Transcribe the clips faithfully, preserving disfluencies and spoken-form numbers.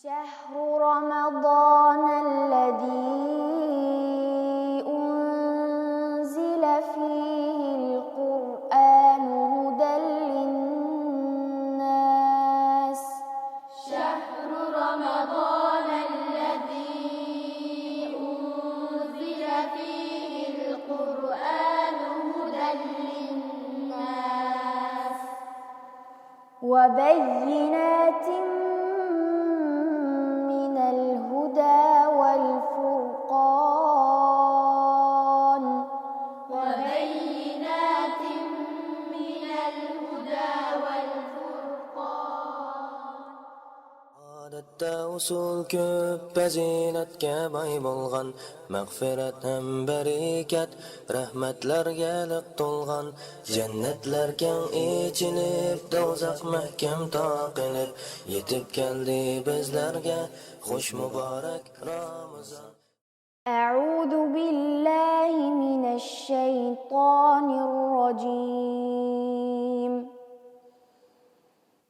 شهر رمضان الذي أنزل فيه القرآن هدى للناس. شهر رمضان الذي أنزل فيه القرآن هدى للناس. وبينات من الهدى والفرقان. وبينات من الهدى والفرقان. ئادەتتە ئۇسۇل كۆپ، پەزىلەتكە باي بولغان، مەغپىرەت ھەم بەرىكەت، رەھمەتلەرگە لىق تولغان، جەننەتلەر كەڭ ئېچىلىپ، دوزاخ مەھكەم تاقىلىپ، يېتىپ كەلدى بىزلەرگە خۇش مۇبارەك رامىزان. أعوذ بالله من الشيطان الرجيم.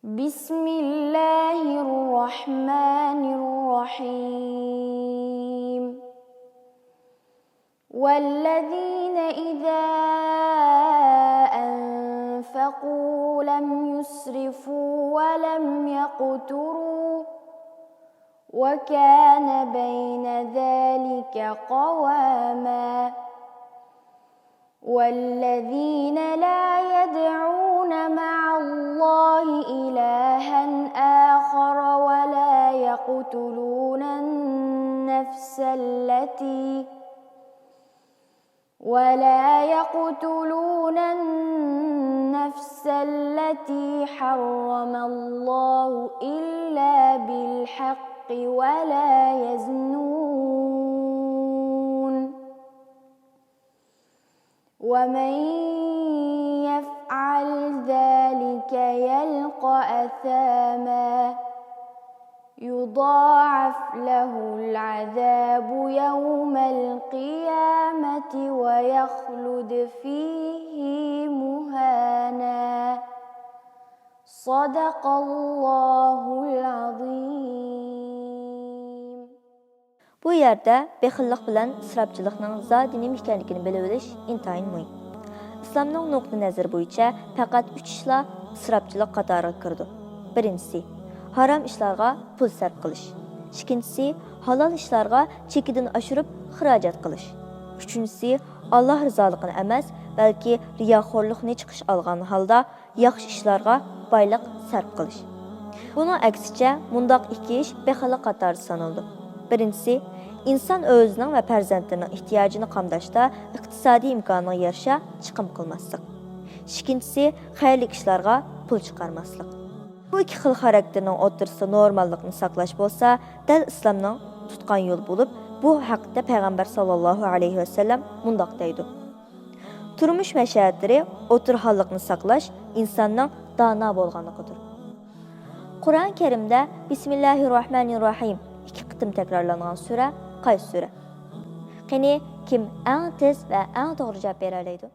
بسم الله الرحمن الرحيم. والذين إذا أنفقوا لم يسرفوا ولم يقتروا وكان بين ذلك قواما. والذين لا يدعون مع الله إلها آخر ولا يقتلون النفس التي ولا يقتلون النفس التي حرم الله إلا بالحق ولا يزنون. ومن يفعل ذلك يلق أثاما. يضاعف له العذاب يوم القيامة ويخلد فيه مهانا. صدق الله العظيم. بۇ يەردە بېخىللىق بىلەن ئىسراپچىلىقنىڭ زادى نېمە ئىكەنلىكىنى بىلىۋېلىش ئىنتايىن مۇھىم. ئىسلامنىڭ نۇقتىئى نەزىرى بويىچە پەقەت ئۈچ ئىشلا ئىسراپچىلىق قاتارىغا كىرىدۇ. بىرىنچىسى، ھارام ئىشلارغا پۇل سەرپ قىلىش. ئىككىنچىسى، ھالال ئىشلارغا چېكىدىن ئاشۇرۇپ خىراجەت قىلىش. ئۈچىنچىسى، ئاللا رىزالىقىنى ئەمەس، بەلكى رىياخورلۇقنى چىقىش ئالغان ھالدا ياخشى ئىشلارغا بايلىق سەرپ قىلىش. بۇنىڭ ئەكسىچە، مۇنداق ئىككى ئىش بېخىللىق قاتارىدا سانىلىدۇ. بىرىنچىسى، ئىنسان ئۆزىنىڭ ۋە پەرزەنتلىرىنىڭ ئېھتىياجىنى قامداشتا ئىقتىسادىي ئىمكانىغا يارىشا چىقىم قىلماسلىق. ئىككىنچىسى، خەيرلىك ئىشلارغا پۇل چىقارماسلىق. بۇ ئىككى خىل خاراكتېرنىڭ ئوتتۇرىسىدا نورماللىقنى ساقلاش بولسا، دەل ئىسلامنىڭ تۇتقان يولى بولۇپ، بۇ ھەقتە پەيغەمبەر ساللاللاھۇ ئەلەيھى ۋەسەللەم مۇنداق دەيدۇ: تۇرمۇش مەشەدىلىرى ئوتتۇرا ھاللىقنى ساقلاش ئىنساننىڭ دانا بولغانلىقىدۇر. قۇرئان كەرىمدە بىسمىللاھىر راھمانىر راھىم ئىككى قېتىم تەكرارلانغان سۈرە قايسى سۈرە؟ قېنى، كىم ئەڭ تېز ۋە ئەڭ توغرا جاۋاب بېرەلەيدۇ؟